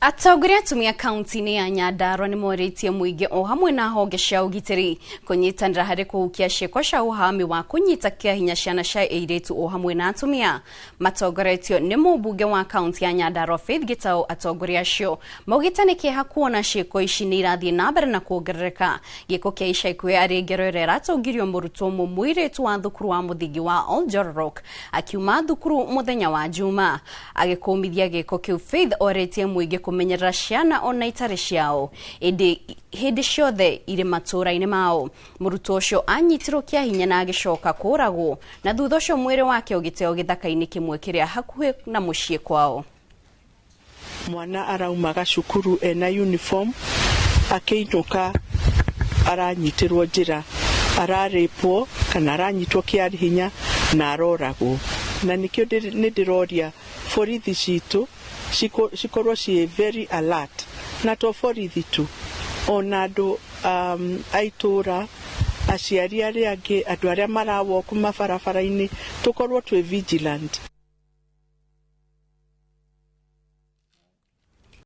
Atongoria atumia kaunti-inĩ ya Nyandarua nĩ morĩtie mũingĩ o hamwe na honge cia ũgitĩri kũnyitanĩra harĩ kũhukia ciĩko cia ũhami wa kũnyita kĩa hinya ciana cia airĩtu o hamwe na atumia. Matongoretio nĩ mũmbunge wa kaunti ya Nyandarua Faith Gitau, atongoria acio maugĩte nĩ kĩeha kuona ciĩko ici nĩ irathiĩ na mbere na kuongerereka. Gĩko kĩa ica ikuhĩ arĩ ngero ĩrĩa ĩratũngirio mũrutwo mũirĩtu wa thukuru wa mũthingi wa Oljororok akiuma thukuru mũthenya wa Juma. Agĩkũmithia gĩko kĩu, Faith orĩtie mũingĩ kũmenyerera ciana ona itarĩ ciao ĩndĩ hĩndĩ ciothe irĩ matũũra-inĩ mao. Mũrutwo ũcio anyitirwo kĩa hinya na agĩcoka kũragwo, na thutha ũcio mwĩrĩ wake ũgĩteo gĩthaka-inĩ kĩmwe kĩrĩa hakuhĩ na mũciĩ kwao. Mwana araumaga cukuru ena uniform, akĩinũka aranyitĩrwo njĩra, ararĩpwo kana aranyitwo kĩa hinya na aroragwo. Na nĩkĩo nĩ ndĩroria borithi citũ cikorwo ciĩ very alert, na to borithi tu, ona andũ a itũũra, aciari arĩa angĩ, andũ arĩa marawalk mabarabara-inĩ, tũkorwo twĩ vigilant.